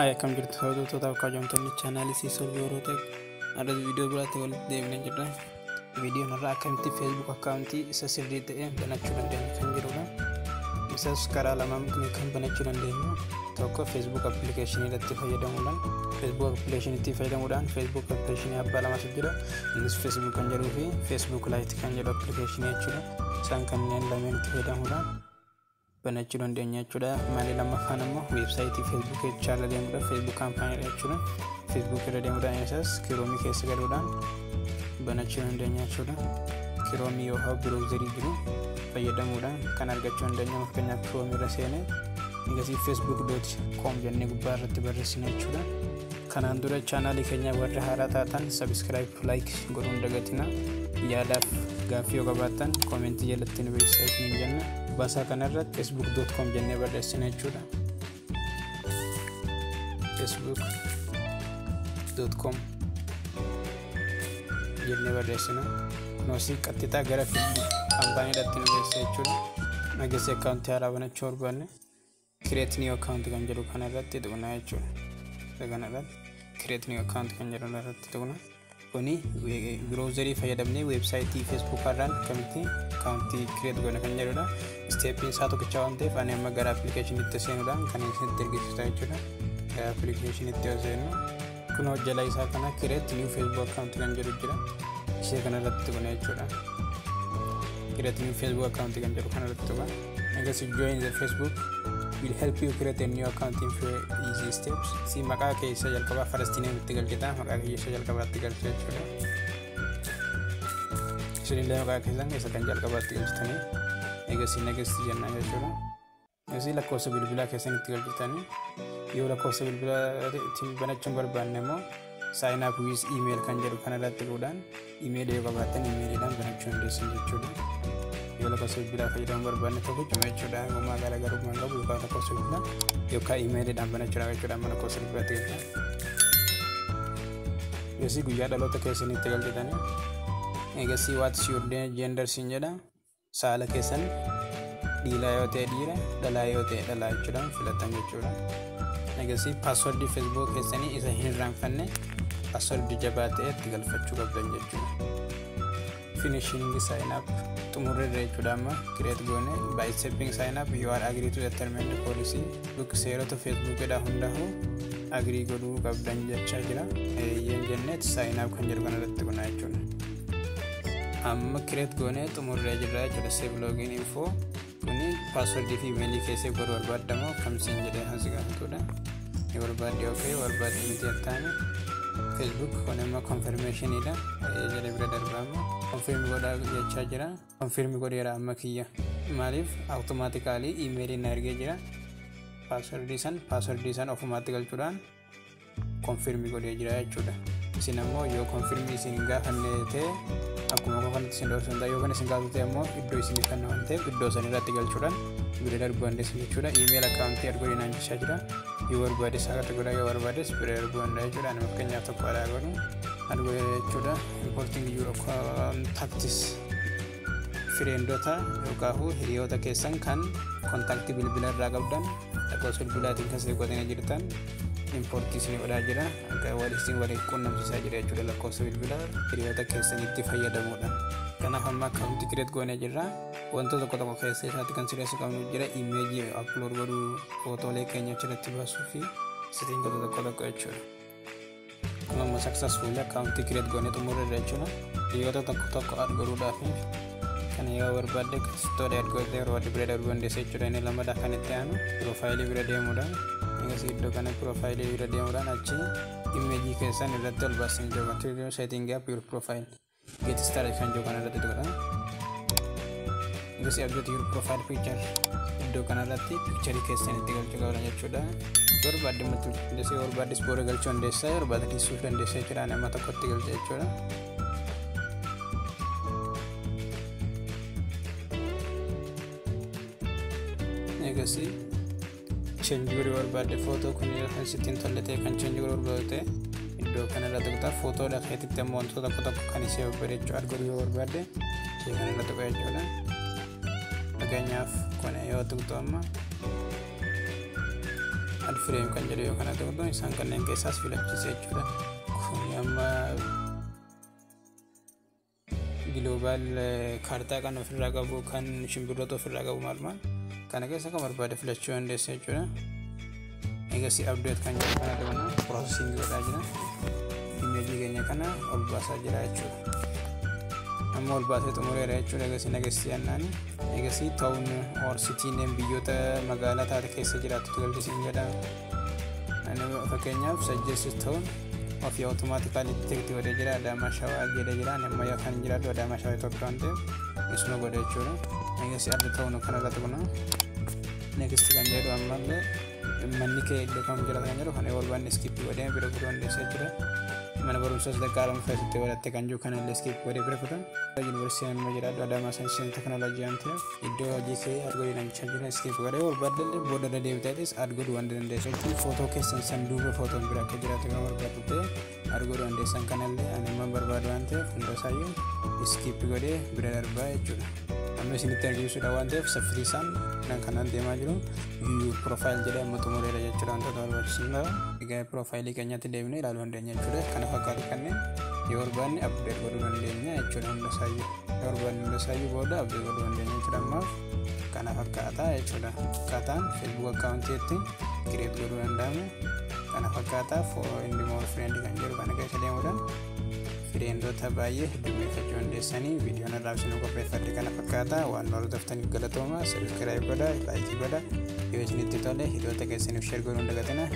Hi, akkam jirtu hordoftoota kabajamtoonni chaanaalii Siisol yeroo ta'e har'a viidiyoo biraatti walitti deebinee jirra. Viidiyoon irraa akkamitti Facebook akkaawuntii isa sirrii ta'e banachuu dandeenya kan jedhudha. Isas karaa lamaan kan banachuu dandeenyu, tokko Facebook appilikeeshinii irratti fayyadamuudhaan, Facebook appilikeeshiniitti fayyadamuudhaan. Facebook appilikeeshinii abbaa lamatu jira. Innis Facebook kan jedhuu fi Facebook Lite kan jedhu appilikeeshinii jechuudha. Isaan kanneen lameen itti fayyadamuudhaan banachuu dandeenya jechuudha. Malee lammaffaan immoo weebsaayitii Facebook jechaa irra deemuudhaan, Facebook kaampaaniidha jechuudha. Facebook irra deemuudhaan isas Kiroomii keessa galuudhaan banachuu dandeenya jechuudha. Kiroomii yookaan biroowuzerii jiru fayyadamuudhaan kan argachuu dandeenya. Fakkeenyaaf, Kiroomii irra seenee egasii facebook.com jennee gubbaa irratti barreessina jechuudha. Kanaan dura chaanaalii keenya warra haaraa taatan subscribe, like godhuun dagatina. Yaadaaf gaaffii yoo qabaattan koomentii jalatti nu beeksisaa isiniin jenna. Baasaa kanarratti facebook.com jennee barreessina jechuudha. facebook.com jennee barreessina. Kunoosii qaxxixaa gara Facebook kaampaaniidhaatti nu geessa jechuudha. Egasii akkaawuntii haaraa banachuu barbaanne create new account kan jedhu kanarratti tuqna jechuudha. Isa kanarratti, create new account kan jedhu irratti tuqna. Kuni biroowuzerii fayyadamnee weebsaayitii Facebook irraan akkamitti akkaawuntii create goona kan jedhudha. Isteeppiin isaa tokkicha waan ta'eef ani amma gara appilikeeshiniitti seenuudhaan kan isinitti argisiisu jechuudha. Gara appilikeeshiniitti yoo seennu, kunoo jala isaa kana create new Facebook account kan jedhu jira. Ishee kanarratti tuqna jechuudha. Create new Facebook account kan jedhu kanarratti tuqa. Egas join the Facebook will help you create a new account in few easy steps. Si maqaa keessa jalqabaa first name itti galchita, maqaa keessa jalqabaatti galcha jechuudha. Isinillee maqaa keessan keessa kan jalqabaatti galchitanii egasii next jenna jechuudha. Egasii lakkoofsa bilbilaa keessan itti galchitanii, yoo lakkoofsa bilbilaa ittiin banachuu hin barbaanne immoo sign up with email kan jedhu kanarratti godhaan, email yoo qabaattan emailiidhaan banachuu dandeessan jechuudha. Yoo lakkoofsa bilbilaa fayyadamuu barbaanne tokkichuma jechuudha. Homaa garaagarummaa hin qabu, yookaan lakkoofsa bilbilaa yookaan emailiidhaan banachuudha jechuudha. Amma lakkoofsa bilbilaatti galcha. Egasii guyyaa dhaloota keessanitti galchitanii, egasii what's your gender siin jedha. Saala keessan dhiiraa yoo ta'e dhiira, dhalaa yoo ta'e dhalaa jechuudhaan filatan jechuudha. Egasii paaswordii Facebook keessanii isa hin irraanfanne, paaswordii jabaa ta'e itti galfachuu qabdan jechuudha. Finishing sign up xumurreerra jechuudha. Amma create goone. By stepping sign up, you are agree to the term and policy book, seerota Facebook dha hundaa'u agree godhuu qabdan jechaa jira. Eeyyeen jenneet sign up kan jedhu kanarratti kuna jechuudha. Amma create goone xumurree jirra jechuudha. Save login info kuni paaswordii fi imeelii keessee godhuu barbaadamoo kamsiin jedhee kan si gaafatudha. Yoo barbaadde okay, barbaadde miti jettaani. Facebook kun immoo confirmationidha jedhee bira darbaamu confirm godhaa jechaa jira. Confirm godheera amma kiyya. Maaliif? Automatically imeelii na ergee jira. Paaswordii san ofumaatti galchuudhaan confirm godhee jira jechuudha. Isin ammoo yoo confirm isin hin gaafanne ta'e akkuma kanatti isin dhoorsan ta'a. Yoo kan isin gaafatu ta'e ammoo iddoo isiniif kenna waan ta'eef iddoo san irratti galchuudhaan bira darbuu dandeessan jechuudha. Email akkaawuntii argoo naan jechaa jira. Yoo barbaades akka godhaa, yoo barbaades bira darbuu danda'a jechuudha. Ani fakkeenyaaf tokko alaa godhu argoo jechuudha. Importing your contacts, fireendota yookaan hiriyoota keessan kan kontaaktii bilbila irraa qabdan, lakkoofsa bilbilaatiin kan isin godhanii jirtan impoortii isin godhaa jira. Akka wal isin waliin quunnamsiisaa jira jechuudha, lakkoofsa bilbilaa hiriyoota keessanitti fayyadamuudhaan. Kanaaf amma akkaawuntii create goonee jirra. Wantoota tokko tokko keessa isaatti kan sirreessuu qabnu jira. Imeejii upload godhuu, footoolee keenya achirratti baasuu fi setingoota tokko tokko jechuudha. Kun amma successfully akkaawuntii create goonee xumurreerra jechuudha. Hiriyoota tokko tokko add godhuudhaaf kana yoo barbaadde story add godhee, barbaadde bira darbuu dandeessa jechuudha. Inni lammadaa kan itti aanu piroofaayilii bira deemuudhaan, egasii iddoo kana piroofaayilii bira deemuudhaan achi imeejii keessan irratti ol baasan jiru. Setting up your profile, get started kan jiru kana irratti tuqadha. Egasii update your profile picture, iddoo kanarratti picturii keessan itti galchuu qabdan jechuudha. Barbaadde maxxansuu dandeessa, yoo barbaaddes booda galchuu dandeessa, yoo barbaadde dhiisuu dandeessa jechuudha. Ani amma tokkotti galcha jechuudha. Egasii change godhuu barbaadde, footoo kun yoo kan sitti hin tolle ta'e, kan change godhuu barbaadu ta'e iddoo kanarra tuqxa. Footoodha keetitti ammoo wantoota tokko tokko kan ishee babbareechuu add godhuu yoo barbaadde ishee kanarra tuqa jechuudha. Fakkeenyaaf, kun yoo tuqxu amma Add frame kan jedhu yoo kana ta'u, isaan kanneen keessaas filachiisa jechuudha. Kun amma global kaartaa kan ofirraa qabu, kan shimbirroota ofirraa qabu, maal maal kana keessa kan barbaade filachuu dandeessa jechuudha. Egasii update kan jedhu kana ta'u, processing godhaa jira. Imeejii keenya kana ol baasaa jira jechuudha. Amma ol baasee xumureera jechuudha. Egasii next jennaani. Egasii town or city name, biyyoota magaalaa taate keessa jiraattu galchisiin jedha. Ani fakkeenyaaf suggest town ofii automatically detect godhee jira. Adaamaa Shawaa jedhee jira. Ani amma kan jiraadhu Adaamaa Shawaa Itoophiyaa waan ta'eef isuma godhe jechuudha. Egasii add town kanarratti kuna next kan jedhu, ammallee manni kee iddoo kam jiraata kan jedhu kana yoo barbaanne skip godhee bira kutuu dandeessa jechuudha. Mana barumsaa sadarkaa lammaffaa isitti baratte kan jiru kanallee skip godhee bira kutan. Yuunivarsiitiin amma jiraadhu Adaamaa Saayinsii Teknooloojii waan ta'eef, iddoo hojii kee add godhee namichaa jira, skip godhee barbaadde booda irra deebiteetis add godhuu waan dandeessu jechuun, footoo keessan san duuba footoon bira akka jiraatu yoo barbaaddu ta'e add godhuu dandeessan. Kanallee ani amma barbaadu waan ta'eef hunda isaayyuu skip godhee bira darbaa jechuudha. Amma isinitti argisiisuudha waan ta'eef saffisaan kanaan deemaa jiru. View profile jedhee amma xumureera jechuudha, wantoota barbaachisan. Egaa profaayilii keenyatti deebinee ilaaluu dandeenya jechuudha. Kana fakkaatu kanneen yoo barbaanne update godhuu dandeenya jechuudha hunda isaayyuu. Yoo barbaanne hunda isaayyuu booda update godhuu dandeenya jechuudha. Ammaaf kana fakkaataa jechuudha. Akkaataan Facebook akkaawuntiitti create godhuu danda'amu kana fakkaataa. Find more friend kan jedhu kana keessa deemuudhaan fireendota baay'ee heddummeeffachuu dandeessanii. Viidiyoon irraa isin qopheeffadhe kana fakkaata. Waan nu hordoftaniif galatooma. Subscribe godha, like godha. Yoo isinitti tole hiriyoota keessaniif share godhuu hin dagatina.